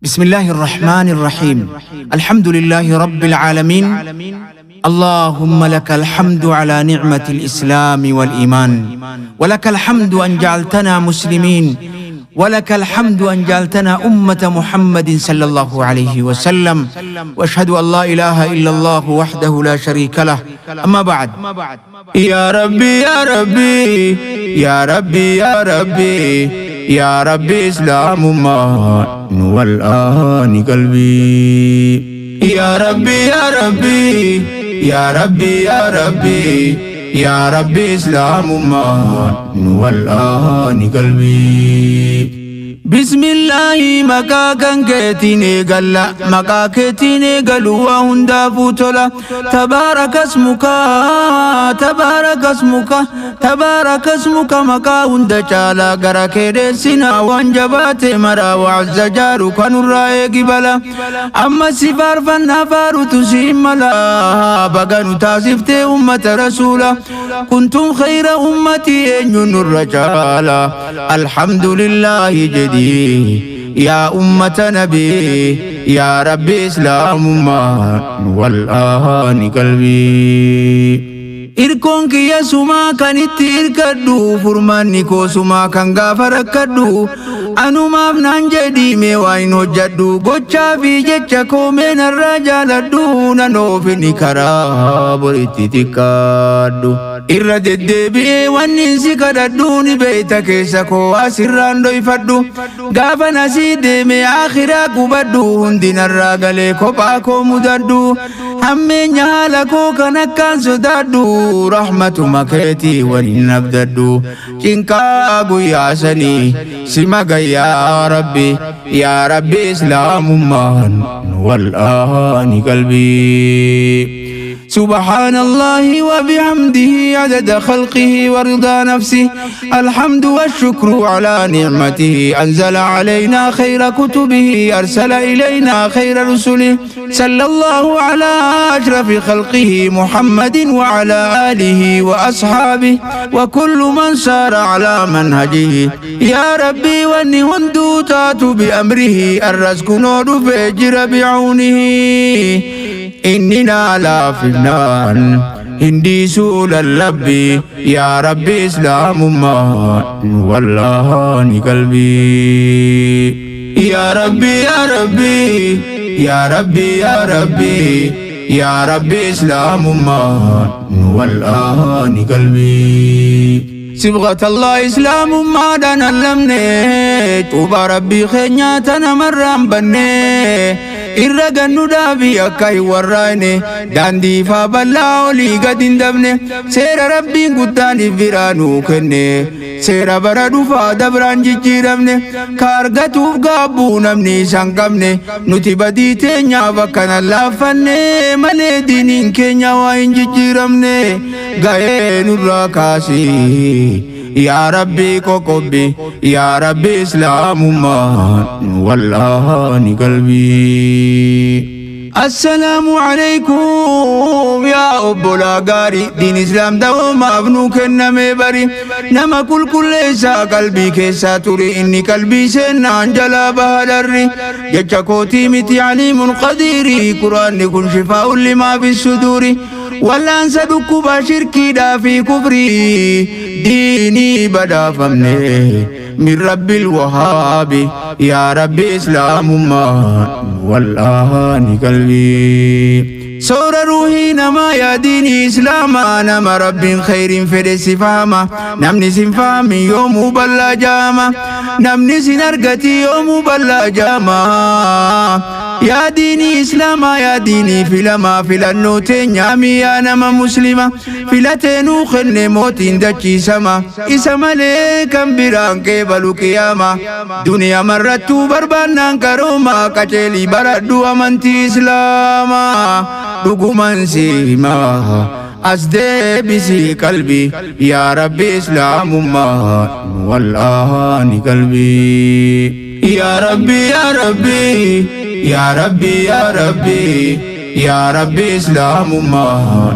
بسم الله الرحمن الرحيم. الحمد لله رب العالمين. اللهم لك الحمد على نعمة الإسلام والإيمان، ولك الحمد أن جعلتنا مسلمين، ولك الحمد أن جعلتنا أمة محمد صلى الله عليه وسلم، وأشهد أن لا إله إلا الله وحده لا شريك له. أما بعد، يا ربي يا ربي يا ربي يا ربي يا ربي إسلامummaa wal'aani qalbii. يا ربي يا ربي يا ربي يا ربي يا ربي إسلامummaa wal'aani qalbii. بسم الله maqaa kan keetiin eegalla, maqaa keetiin eegalu waa hundaafuu tola. تبارك اسمك، تبارك اسمك، تبارك اسمك, maqaa hunda caalaa. Gara kee dheessinaa waan jabaate maraa, وعز جارك nurraa eegi bala. Amma si faarfannaa faarutu siin mala, baga nu taasiftee ummata rasuula. كنتم خير أمة, eenyu nurra caala? الحمد لله jedhi يا أمة نبي. يا ربي إسلامummaa wal'aani qalbii. Irkoon kiyya sumaa kan itti irkadhu, furmaanni koo sumaa kan gaafa rakkadhu. Anumaaf naan jedhii mee waa hin hojjadhu, gochaa fi jecha koo mee narraa jaaladhu, nan oofini karaa boritti xiqqaadhu. Irra deddeebi'ee wanni si kadhadhu, ni beeyta keessa koo asirraan dhoyfadhu. Gaafa nasii deeme akhiraa qubadhu, hundi narraa galee kophaa koo mudadhu. Hammeenya haala koo kan akkaan sodaadhu, rahmatuma keetii waliin abdadhu. Cinqaa guyyaa sanii sima gayyaa rabbi. Yaa rabbi, islaamummaan wal'aani qalbii. سبحان الله وبحمده عدد خلقه ورضا نفسه، الحمد والشكر على نعمته، أنزل علينا خير كتبه، أرسل إلينا خير رسله، صلى الله على أشرف خلقه محمد وعلى آله وأصحابه وكل من سار على منهجه. يا ربي wanni hunduu taatu بأمره، الرزق نور فجر بعونه، إننا لا في النار هندي سول اللبي. يا ربي إسلامummaa wal'aani qalbii. يا ربي يا ربي يا ربي يا ربي يا ربي إسلامummaa wal'aani qalbii. صبغة الله islaamummaadhaan allamne, cuuba rabbii keenya tana marraan banne. Irra gannu dhaabii akka hin warraane, daandii faa bal'aa olii gad hin dabne. Seera rabbiin guddaaniif biraa nuu kenne, seera bara dhufaa dabraan jijjiiramne, ka argatuuf gaabbuu namni isaan qabne. Nuti badii teenyaaf akkana laaffanne malee, diiniin keenya waa hin jijjiiramne. Ga'ee nurraa kaasii yaa rabbii qoqobbi. Yaa rabbi, islaamummaan wal'aani qalbii. السلام عليكم yaa obbolaa gaarii, diin islaam dawoomaaf nuu kenname bari. Nama qulqulleessaa qalbii keessaa turi, inni qalbii seennaan jalaa baha dharri. Jecha kootii miti, عليم قدير, quraanni kun شفاء لما في الصدور, wallaansa dhukkubaa shirkiidhaa fi kufrii. Diinii badhaafamne من رب الوهاب. يا ربي, islaamummaan wal'aani qalbii. Soora ruuhii namaa yaa diinii islaamaa, nama rabbiin khayriin fedhe si fahama. Namni sin fahamin yoomuu bal'aa jaama, namni sin argati yoomuu bal'aa jaama. Yaa diinii islaamaa, yaa diinii filamaa, filannoo teenyaami yaa nama muslima. Filatee nuu kenne mootiin dachiisama, isa malee kan biraan qeebalu qiyaama. Duniyaa marrattuu barbaannaan qarooma, qaceelii baradhu amantii islaamaa. Dhuguman simaa as deebisii qalbii. Yaa rabbi, islaamummaa wal'aani qalbii. Yaa rabbi yaa rabbi yaa rabbi yaa rabbi yaa rabbi, islaamummaa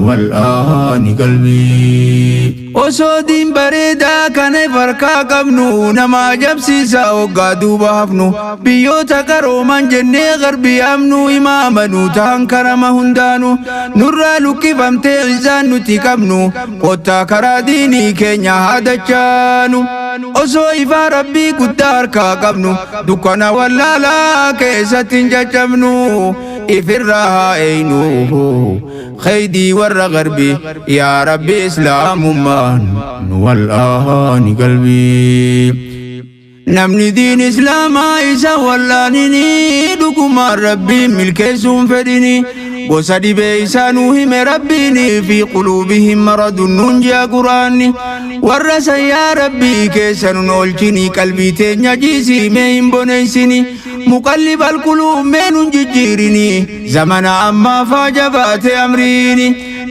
wal'aani qalbii. Osoo diin bareedaa kana farkaa qabnu, nama ajabsiisa hoggaa duuba hafnu. Biyyoota qarooman jennee garbii amnu, imaamanu ta'an karama hundaanu nurraa luqqifamtee isaan nuti qabnu. Kottaa karaa diinii keenya haadachaanu. Osoo ifaa Rabbii guddaa harkaa qabnu, dukkana wallaalaa keessatti hin caccabnu. Ifirraa haa eeynu keeydii warra garbii. Yaa Rabbi, Islaamummaan nu wal'aani qalbii. Namni diin Islaamaa isa wallaanini, dhugumaan Rabbiin milkeessuun fedhini. Gosa dhibee isaanuu hime Rabbiini, في قلوبهم مرض nuun jea Quraanni. Warra san, yaa Rabbii, keessa nun oolchini. Qalbii teenya jiisii mee hin boneessini. مقلب القلوب mee nun jijjiirini. Zamana ammaa faa jabaate amriini.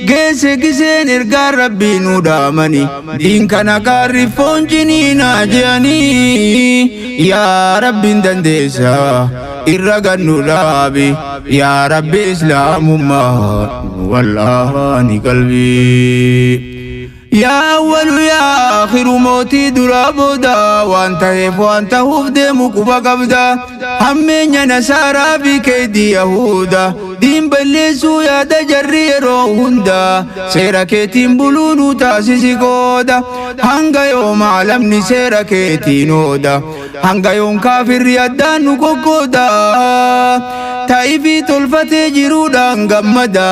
Geesse giseen ergaan Rabbii nu dhaamani, diin kana gaarri foon ciniinaa je'anii. Yaa Rabbiin dandeessa, irra gannu dhaabi. Yaa Rabbi, Islaamummaa nu wal'aani qalbii. Yaa awwalu, yaa akhiru, mootii duraa booda, waan ta'eef waan ta'uuf deemu quba qabda. Hammeenya Nasaaraa fi keeydii Yahuda, diin balleessuu yaada jarri yeroo hunda. Seera keetiin buluu nu taasisi qooda. Hanga yooma alamni seera keetiin ooda? Hanga yoom kaafirri addaan nu qoqqooda? Taa'ifii tolfatee jiruudhaan gammada.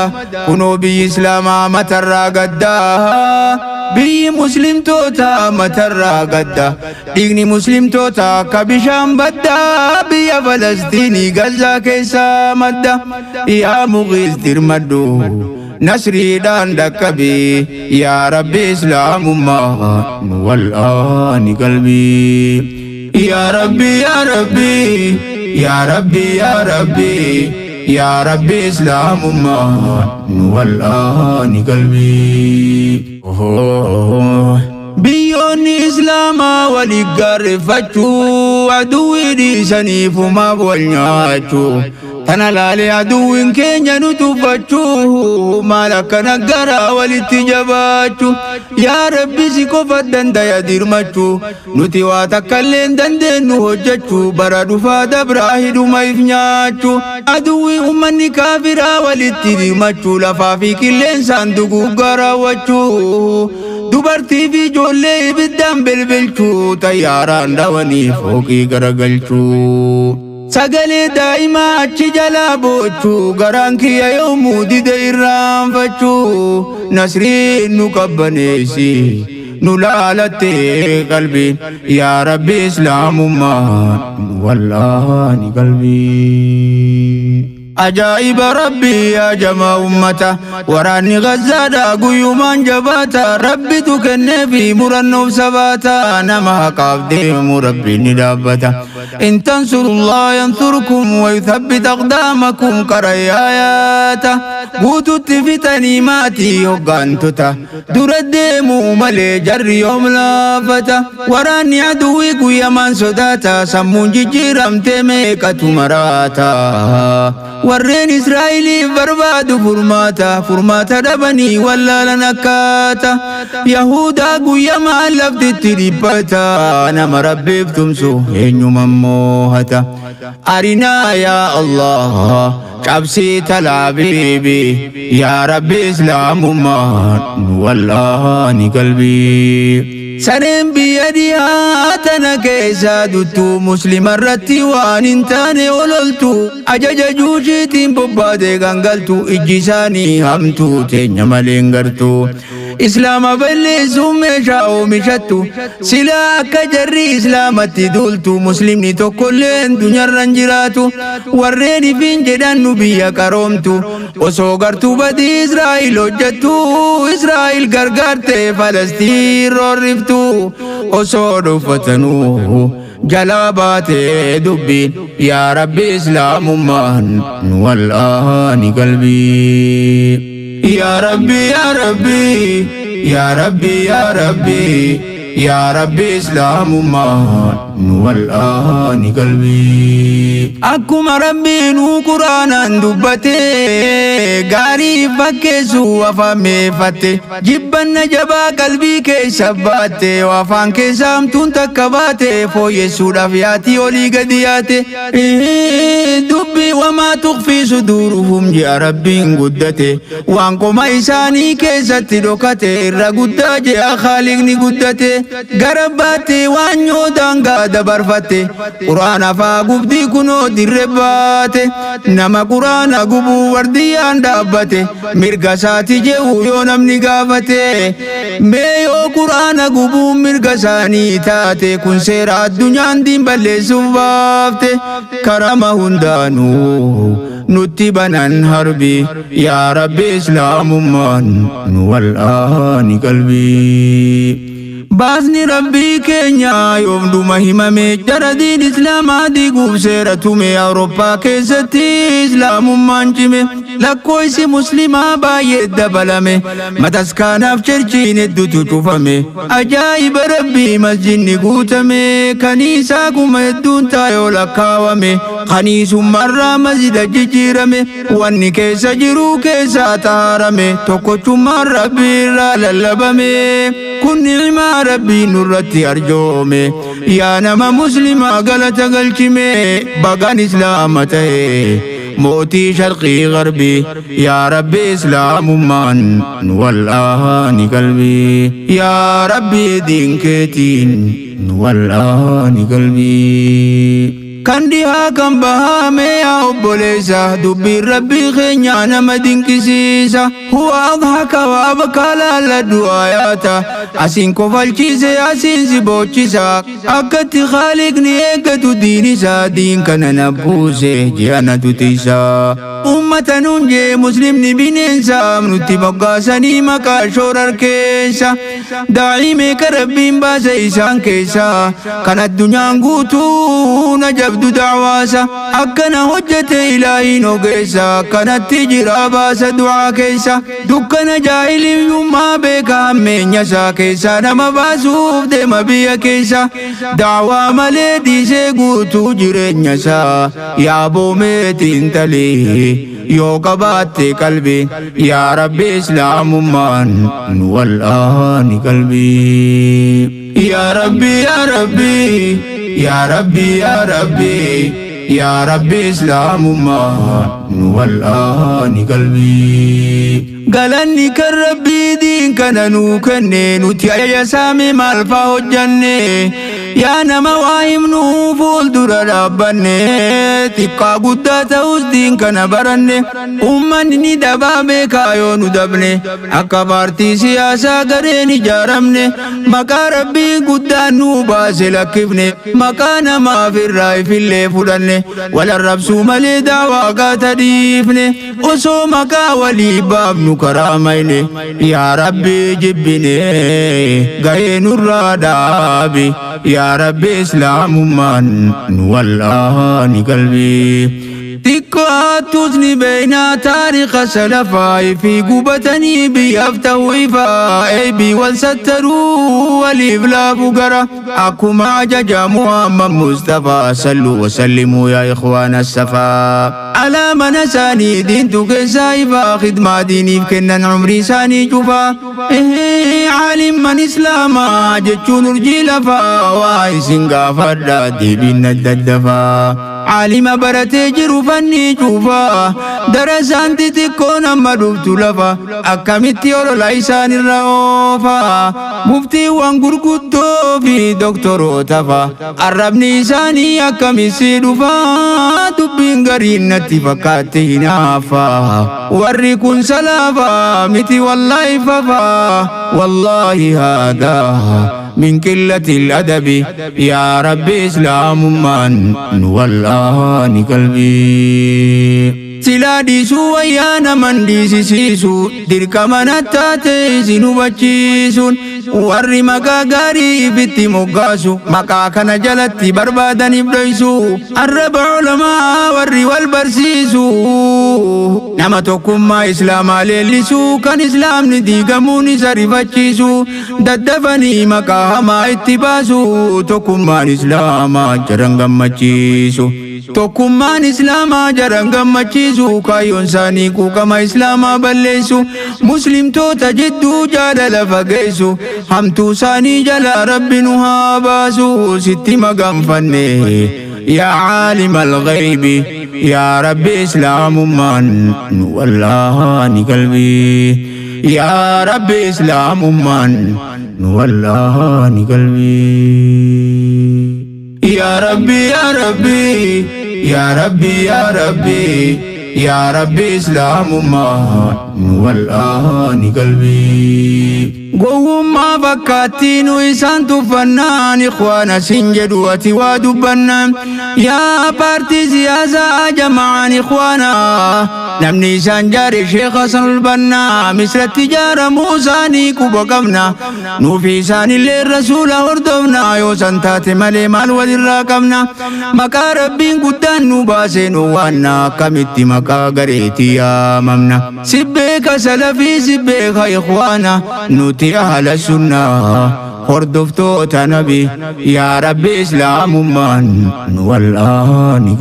Kunoo biyyi Islaamaa matarraa gaddaa, biyyi Muslimtoota matarraa gadda. Dhiigni Muslimtoota akka bishaan baddaa biyya Falastiinii Gazaa keessaa madda. Yaa Muqiis, dirmadhu, nasriidhaan dhaqqabi. Yaa Rabbi, Islaamummaa nu wal'aani qalbii. Yaa Rabbi, yaa Rabbi, yaa Rabbi, yaa Rabbi, yaa Rabbi, Islaamummaa nu wal'aani qalbii. Biyyoonni Islaamaa walii gaarreeffachuu, aduwwii dhiisaniifumaaf wal nyaachuu. Tana laalee aduwwiin keenya nu tuffachuu, maal akkana garaa walitti jabaachuu? Yaa Rabbi, si qofa dandaya dirmachuu. Nuti waa takka illee hin dandeenyu hojjechuu. Bara dhufaa dabraa hidhuma if nyaachuu. Aduwwii ummanni kaafiraa walitti dirmachuu, lafaa fi qilleensaan duguuggaa raawwachuu, dubartii fi ijoollee ibiddaan bilbilchuu, xayyaaraan dhawanii fooqii garagalchuu, sagalee daa'imaa achi jalaa boochuu, garaan kiyya yoomuu dide irraanfachuu. Nasriin nu qabbaneessi, nu laalattee qalbiin. Yaa Rabbi, Islaamummaan nu wallaani qalbii. Ajaa'iba Rabbii, yaa jamaa ummata! Waraanni Gazzaadha guyyumaan jabaata. Rabbitu kenneefi murannoof sabaata. Nama haqaaf deemu Rabbiin ni dhaabbata. إن تنصروا الله ينصركم ويثبت أقدامكم. Qarayaayaata guututti fitanii maatii hoggaantota dura deemuu malee jarri yoom laafata? Waraanni aduwwii guyyamaan sodaata. Sammuun jijjiiramtee meeqatu maraata? Warreen Israa'eliif barbaadu furmaata, furmaata dhabanii wallaalan akkaata. Yahudaa guyyamaan laftitti dhiphata. Nama Rabbiif tumsu eenyuma moohata? Arinaa, yaa Allah, cabsii Talaabiibi. Yaa Rabbi, Islaamummaan nu wallaani qalbii. Sareen biyya dhiyaa tana keessa duttuu, Muslima irratti waan hin taane ololtu, ajaja juushiitiin bobbaatee gangaltu, ijji isaanii hamtuu teenya malee hin gartu. Islaama balleessuun meeshaa oomishattu. Silaa akka jarri Islaamatti duultu, Muslimni tokkolleen dunyarra hin jiraatu. Warreen ifiin jedhan nu biyya qaroomtu, osoo gartuu badii Israa'el hojjettu, Israa'el gargaartee Falastiin roorriftu, osoo dhuffatanuu jalaa baatee dubbiin. Yaa Rabbi, Islaamummaan nu wal'aani qalbii. Yaa Rabbi, yaa Rabbi, yaa Rabbi, yaa Rabbi, Yaa Rabbi Islaamummaan nu wal'aani qalbii. Akkuma Rabbiinuu Quraanaan dubbate gaarii fakkeessuu afaan meeffatte jibbanna jabaa qalbii keessa baatte afaan keessa hamtuun takka baate fooyyessuudhaaf yaatii olii gadi yaate dubbii wamaa tukfii suduuruhum je'a Rabbiin guddate waan qoma isaanii keessatti dhokate irra guddaa je'a Khaaliqni guddate gara baatte waan nyoo daangaa dabarfatte Quraana faa gubdii kunoo dirre baate nama Quraana gubuu wardiyyaan dhaabbate mirga isaati je'u yoo namni gaafate mee yoo Quraana gubuun mirga isaanii taate kun seera addunyaan diin balleessuuf baafte karama hundaanuu nutti banan harbi yaa Rabbi Islaamummaan nu wal'aani qalbii. Baasni Rabbii keenya yoom dhuma himame jara diin Islaamaa diiguuf seera tume Awurooppaa keessatti Islaamummaan cime lakkoofsi muslimaa baay'ee dabalame mataskaanaaf cherchiin hedduutu cufame ajaa'iba Rabbii masjidni guutame kaniisaa kuma hedduun taayoo lakkaawame kaniisummaarraa masjida jijjiirame wanni keessa jiru keessaa xaarame tokkochummaan Rabbii irraa lallabame kun ni'imaa Rabbii nurratti arjoome yaa nama muslimaa galata galchime bagaan Islaama ta'e mootii sharqii garbii yaa Rabbi Islaamummaan nu wal'aani qalbii yaa Rabbi diin keetiin nu wal'aani qalbii. Kan dhihaa kan bahaa mee yaa obboleessa dubbiin Rabbii keenyaa nama dinqisiisa huwa adhaka wa abkaa laalladhu aayaata asiin kofalchiise asiin si boochisa akkatti Khaaliqni eeggatu diin isaa diin kana na buuse je'anatu tiisa ummata nuun jee muslimni bineensa nutti moggaasanii maqaa shoorar keessa daa'ii meeqa Rabbiin baase isaan keessa kan addunyaan guutuu na jabdu da'waasa akkana hojjete ilaahiin ogeessa kanatti jira baasa du'aa keessa dukkana jaahiliyyummaa beeka hammeenya isaa keessa nama baasuuf deema biyya keessa da'waa malee dhiisee guutuu jireenya isaa yaa boomeetiin talii yoo qabaatte qalbii yaa Rabbi Islaamummaan nu wal'aani qalbii. Yaa Rabbi yaa Rabbi yaa Rabbi yaa Rabbi yaa Rabbi Islaamummaan nu wal'aani qalbii. Galanni kan Rabbii diin kana nuu kenne nuti ajaja saame maal faa hojjanne yaa nama waa himnuu fuuldura dhaabbanne xiqqaa guddaa ta'us diin kana baranne ummanni ni dabaa beekaa yoo nu dabne akka paartii siyaasaa gareen ijaaramne maqaa Rabbii guddaan nuu baase lakkifne maqaa namaaf irraa ifillee fudhanne wal arrabsuu malee daawaa gaata dhiifne osoo maqaa walii baafnu karaa mayne yaa Rabbi jibbine gahee nurraa dhaabi yaa Rabbi Islaamummaan nu wal'aani qalbii. Xiqqaattus ni beeynaa taariika salafaa fi gubatanii biyyaaf ta'uu ifaa eebii wal sattaruu waliif laafu gara akkuma ajaja Muhammad Mustafaa sallu wasallimuu yaa ikhwaana safaa. Alaa mana isaanii diintu keessaa ifaa khidmaa diiniif kennan umrii isaanii cufaa caalimman Islaamaa jechuun urjii lafaa waa isin gaafadha deebiin daddafaa. Caalima baratee jiru fanni cuufaa darasaan xixiqqoon amma dhuftu lafa akkamitti olola isaan irra oofaa muftiiwwan gurguddoo fi doktoroota fa arrabni isaanii akkamissi dhufaa dubbiin gariin natti fakkaatti hinaafa warri kun salaafaa miti wallaahi fafaa wallaahi haadaa من قلة الأدب يا ربي إسلام من والآن قلبي silaa dhiisuu wayyaa naman dhiisisiisu dirqama nattaate isin hubachiisuun warri maqaa gaarii ifitti moggaasu maqaa kana jalatti barbaadaniif dhoysu arraba ulamaa. Warri wal barsiisu nama tokkummaa islaamaa leellisu, kan islaamni diigamuun isa rifachiisu, daddafanii maqaa hamaa itti baasu. Tokkummaan islaamaa jaran gammachiisu, tokkummaan islaamaa jaran gammachiisu. Kaayyoon isaanii quuqama islaamaa balleessu, muslimtoota jidduu jaalala fageessu. Hamtuu isaanii jalaa Rabbi nu haa baasu. Sitti maganfanne yaa عالم الغيب، yaa Rabbi, islaamummaan nu wallaani qalbii. Yaa Rabbi, islaamummaan nu wallaani qalbii. Yaa Rabbi, yaa Rabbi, yaa Rabbi, yaa Rabbi, yaa Rabbi, islaamummaan nu wallaani qalbii. Gowwummaa fakkaattii nu isaan tuffannaan, ikhwaana sin jedhu ati waa dubbannaan. Yaa paartii siyaasaa jama'aan ikhwaana, namni isaan jaare Sheekh Hasan Bannaa. Misratti ijaaramuu isaanii quba qabna, nuufi isaanillee rasuula hordofna. Yoo san taate malee maal walirraa qabna? Maqaa Rabbiin guddaan nu baasee nu waanna, akkamitti maqaa gareetii yaamamna? Sibbeeka salafii, sibbeeka ikhwaana, nuti ahla sunnaa, hordoftoota nabi. Yaa Rabbi, islaamummaan nu wal'aani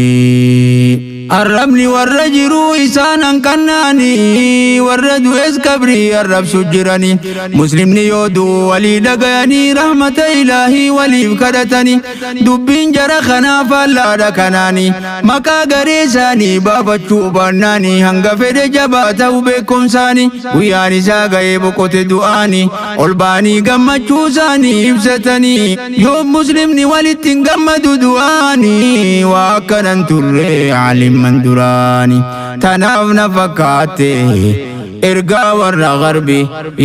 qalbii. Arrabni warra jiruu isaan hanqannaanii, warra du'es kabrii arrabsu jirani. Muslimni yoo du'u walii dhagayanii, rahmata ilaahii waliif kadhatani. Dubbiin jara kanaa faallaadha kanaani. Maqaa garee isaanii baafachuu baannaani, hanga fedhe jabaa ta'u beekumsaani, guyyaan isaa ga'ee boqote du'aani, ol ba'anii gammachuu isaanii ibsatanii. Yoo muslimni walitti hin gammadu du'aani, waa akkanan turre alimman duraani. Tanaaf na fakkaatte ergaa warra garbi.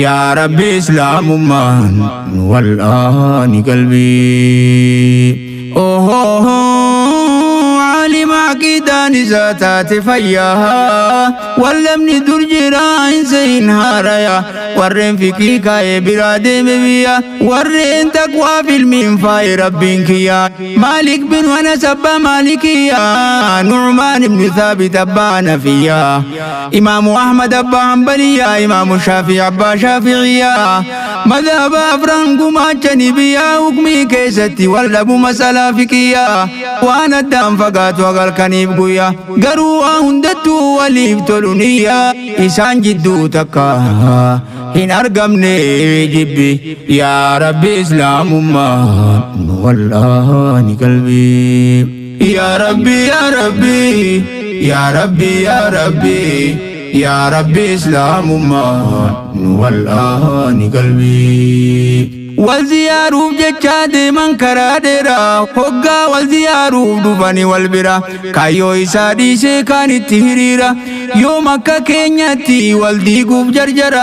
Yaa Rabbi, islaamummaan nu wal'aani qalbii. Ohoo, Aalima aqiidaan isaa taate fayyaa, wallamni dur jiraa hin sehin haaraya. Warreen fiqii kaa'ee biraa deeme biyya, warreen taqwaa filmiin faaye Rabbiin kiyya. Maalik bin Anas abbaa Maalikiyya, Nu'maan ibn Thaabit abbaa Hanafiyya, Imaamu Ahmad abbaa Hanbaliyya, Imaamu Shaafii abbaa Shaafi'iyya. Madhaba afran gumaachanii biyya, hukmii keessatti wal dhabu masalaa fiqiyya. Waan addaan fagaatu agalkaniif guyya, garuu waa hundattuu waliif tolu niyya. Isaan jidduu takka hin argamne jibbi. Yaa Rabbi, islaamummaan nu wallaani qalbii. Yaa Rabbi, yaa Rabbi, yaa Rabbi, yaa Rabbi, yaa Rabbi, islaamummaan nu wallaani qalbii. Wal ziyaaruuf jecha deeman karaa dheeraa, hoggaa wal ziyaaruuf dhufani wal bira, kaayyoo isaa dhiisee kaan itti hiriira. Yoom akka keenyatti wal diiguuf jarjara?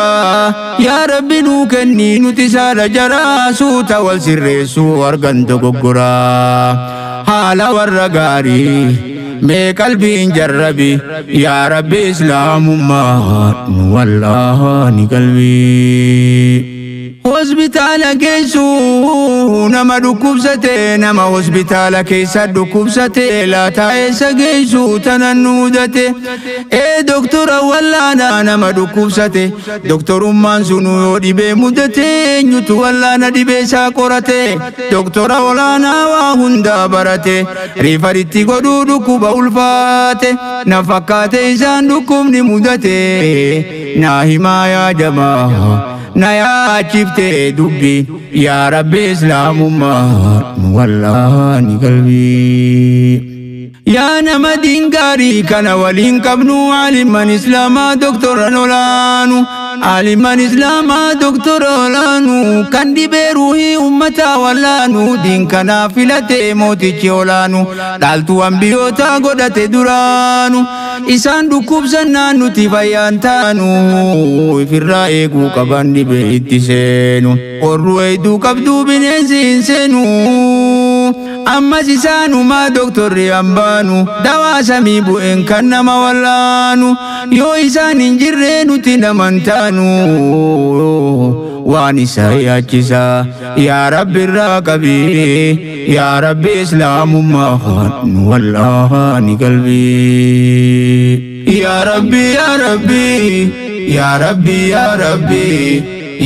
Yaa Rabbi, nuu kenni nuti saala jara, suuta wal sirreessuu argan dogoggoraa. Haala warra gaarii mee qalbiin jarrabi. Yaa Rabbi, islaamummaa nu wallaani qalbii. Hospitaala geessu nama dhukkubsate, nama hospitaala keessa dhukkubsate laataa eessa geessu tanan nu mudate. Ee doktora wallaana nama dhukkubsate, doktorummaan sunu yoo dhibee mudate, eenyutu wallaana dhibee isaa qorate? Doktora olaanaa waa hundaa barate, riifaritti godhuu dhukkuba ulfaate. Na fakkaate isaan dhukkubni mudate, naa himaa yaa jamaa, na yaachifte dubbi. Yaa Rabbi, islaamummaa nu wallaani qalbii. Yaa nama diin gaarii kana waliin qabnu, alimman islaamaa doktoran olaanu, alimman islaamaa doktora olaanu, kan dhibee ruuhii ummataa wallaanu, diin kanaa filate mootichi olaanu, dhaaltuu ambiyootaa godhate duraanu. Isaan dhukkubsannaan nuti fayyaan taanu, ifirraa eeguu qaban dhibee itti seenu. Qorru hedduu qabduu bineensi hin seenu. Ammas isaanumaa doktorri hambaanu, dawaa samii bu'een kan nama wallaanu. Yoo isaan hin jirre nuti naman taanu. Waan isa yaachisa yaa Rabbi irraa qabi. Yaa Rabbi, islaamummaa nu wallaani qalbii. Yaa Rabbi, yaa Rabbi, yaa Rabbi, yaa Rabbi,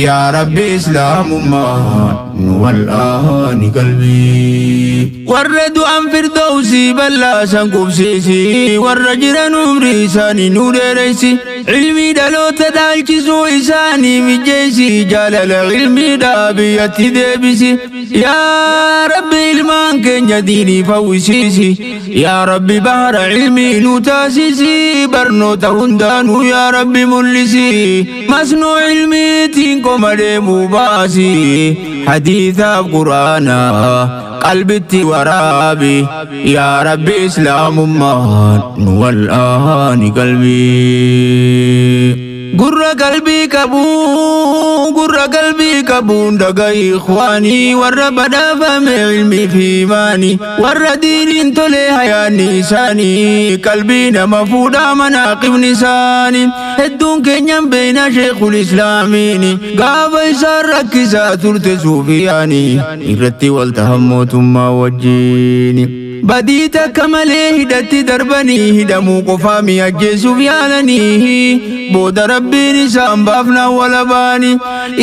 yaa Rabbi, islaamummaa nu wallaani qalbii. Warra du'an firdawsii bal'aasan qubsiisi, warra jiran umrii isaanii nu dheereysi, ilmii dhaloota dhaalchisuu isaanii mijeessi, jaalala ilmiidhaa biyyatti deebisi. Yaa Rabbi, ilmaan keenya diiniif hawwisiisi. Yaa Rabbi, bahara ilmii nu taasisi, barnoota hundaanuu yaa Rabbi mul'isi, masnuu ilmiitiin qoma deemuu baasi, hadiisaaf quraanaa qalbitti waraabi. Yaa Rabbi, islaamummaan nu wal'aani qalbii. Gurra qalbii qabu, gurra qalbii qabuun dhaga'i ikhwaanii, warra badhaafame ilmii fi imaanii, warra diiniin tole hayaanni isaanii, qalbii nama fuudhaa manaaqibni isaanii. Hedduun keenyan beeyna sheekul islaamiini, gaafa isaan rakkisaa turte suufiyaanii irratti wal tahan mootummaa wajjiini. Badii takka malee hidhatti darbanii, hidhamuu qofaa mi'ajjeesuuf yaalanii, booda Rabbiin isaan baafnaan walabaani.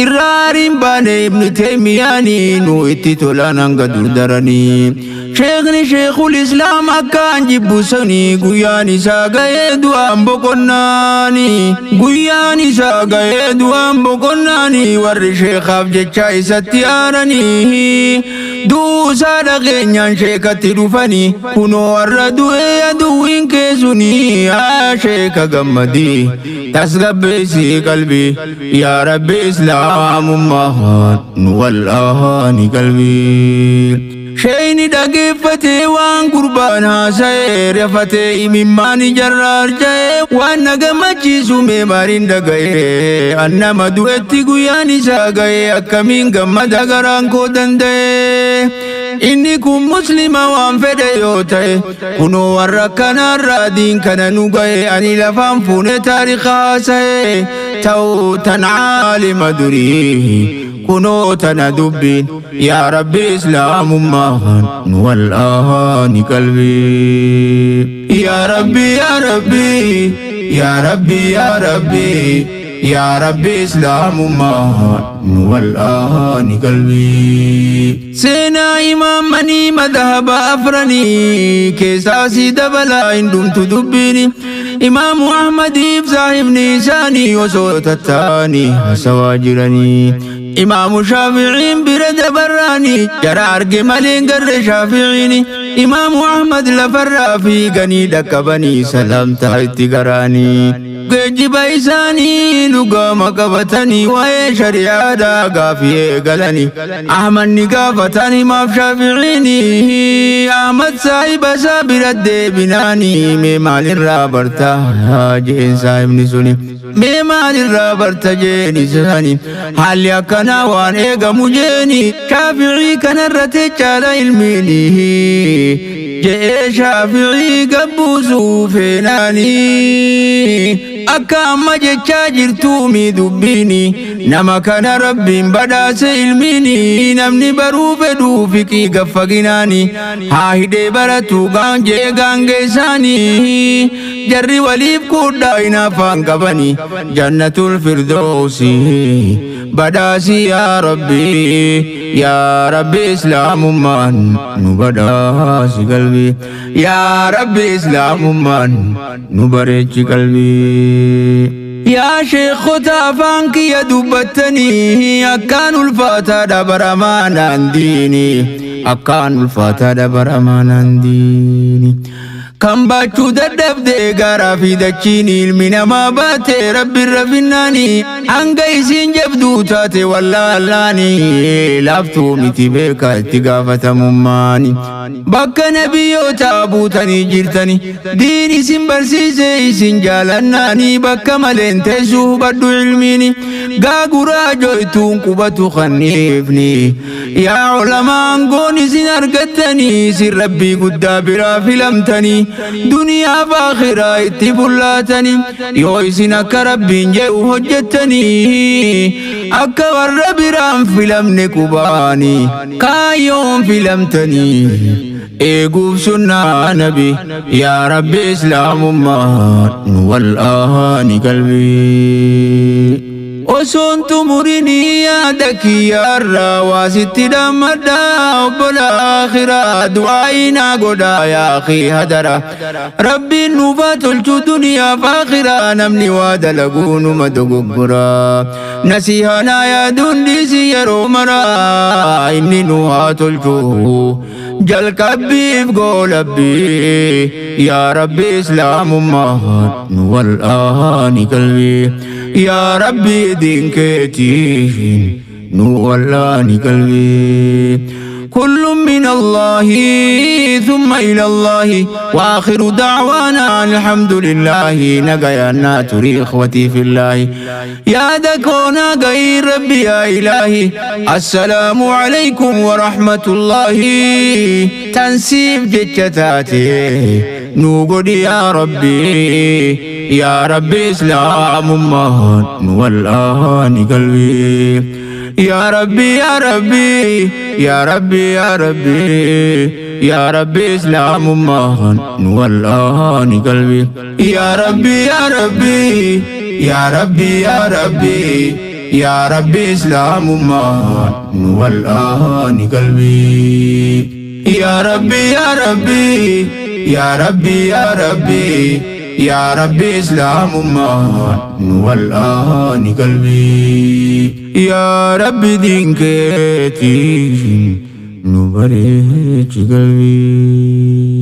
Irraa ariin baane Ibnu Teemiyaanii, nu itti tolaan hanga durdaranii. Sheekni sheekul islaam akkaan jibbu sanii, guyyaan isaa ga'ee du'aan boqonnaani, guyyaan isaa ga'ee du'aan boqonnaani. Warri sheekaaf jecha isatti aaranii, duusaa dhageenyaan sheekatti dhufanii, kunoo warra du'ee aduwwiin keessunii. Yaa sheeka, gammadii tasgabbeessii qalbii. Yaa Rabbi, islaamummaa nu wal'aani qalbii. Sheeyni dhageeffatee waan gurbaan haasa'ee, rafatee imimmaan ijarraa harca'ee, waan na gammachiisu mee maaliin dhaga'ee? Annama du'etti guyyaan isaa ga'ee, akkamiin gammada garaan koo danda'ee? Inni kun muslima waan fedhe yoo ta'e, kunoo warra kanaarraa diin kana nu ga'e. Ani lafaan fuune taarika haasa'e, ta'uu tan caalima durii, kunoo tana dubbiin. Yaa Rabbi, islaamummaan nu wal'aani qalbii. Yaa Rabbi, yaa Rabbi, yaa Rabbi, yaa Rabbi, yaa Rabbi, islaamummaan nu wal'aani qalbii. Seenaa imaamanii madhaba afranii keessaa si dabalaa, hin dhumtu dubbiini. Imaamu Ahmadiif saahibni isaanii osoo tattaanii haasawaa jiranii, Imaamu Shaaficiin bira dabarraanii, jara arge malee hin garre Shaaficiini. Imaamu Ahmad lafarraa fiiganii dhaqqabanii, salaamtaa itti garaanii. Geejjiba isaanii lugaama qabatanii, waa'ee shari'aadhaa gaafii eegalanii. Ahmad ni gaafatan himaaf Shaaficiini. Ahmad saahiba isaa bira deebinaanii, mee maalirraa barta jeen saahibni suni. Mee maalirraa barta jeen isaani. Haalli akkanaa waan eegamu jeeni. Shaaficii kanarra techaala ilmiini. Je'ee Shaaficii gabbuusuu feenaanii. Akka amma jechaa jirtuumi dubbiini. Nama kana Rabbiin badhaase ilmiini. Namni baruu fedhuu fiqii gaffaginaani. Haa hidhee baratu gaanjee gaangee isaanii. Jarri waliif kudhaa hinaaffaan qabani. Jannatul firdoosi badhaasi yaa Rabbi. Yaa Rabbi, islaamummaan nu badhaasi qalbii. Yaa Rabbi, islaamummaan nu bareechi qalbii. Yaa sheekota afaan kiyya dubbattanii, akkaan ulfaataadha baramaanaan diini, akkaan ulfaataadha baramaanaan diini. Kan baachuu dadhabdee gaaraa fi dachiin, ilmi namaa baate Rabbi irra finnaani. Hanga isiin jabduu taate wallaallaani, laaftuu miti beeka itti gaafatamummaani. Bakka nabiyyoota buutanii jirtani, diin isin barsiise isin jaalannaani, bakka maleen teessuu hubadhu ilmiini. Gaaguraa joytuun qubatu kanniifni. Yaa ulamaa aangoon isin argattanii isin Rabbii guddaa biraa filamtanii duniyaaf akhiraa itti bullaatanii yoo isin akka Rabbiin jedhu hojjettanii akka warra biraan filamne qubaanii kaayyoon filamtanii eeguuf sunnaa nabi. Yaa Rabbi islaamummaa nu wal'aani qalbii. Osoon xumurinii yaada kiyyaarraa waa sitti dhammadhaa, obbola akhiraa du'aa'ii naa godhaa, yaa akhii hadara. Rabbiin nuufaa tolchuu duniyaaf akhiraa, namni waa dalaguu numa dogoggoraa. Nasihaa naa yaaduun dhiisi yeroo maraa, inni nu haa tolchuu. Jalqabbiif goolabbii, yaa Rabbi islaamummaa nu wal'aani qalbii. Yaa Rabbi diin keetiin nu wal'aani qalbii. كل من الله ثم إلى الله، وآخر دعوانا الحمد لله. نقيانا تري إخوتي في الله، يا دكونا غير ربي يا إلهي. السلام عليكم ورحمة الله. تنسيب جتاتي نوغد يا ربي، يا ربي إسلام والآن قلبي. يا ربي يا ربي يا ربي يا ربي يا ربي إسلام والآن قلبي. يا ربي يا ربي يا ربي يا ربي يا ربي إسلام والآن قلبي. يا ربي يا ربي يا ربي يا ربي يا ربي إسلام والآن قلبي. يا ربي دين كيتي نبريج قلبي.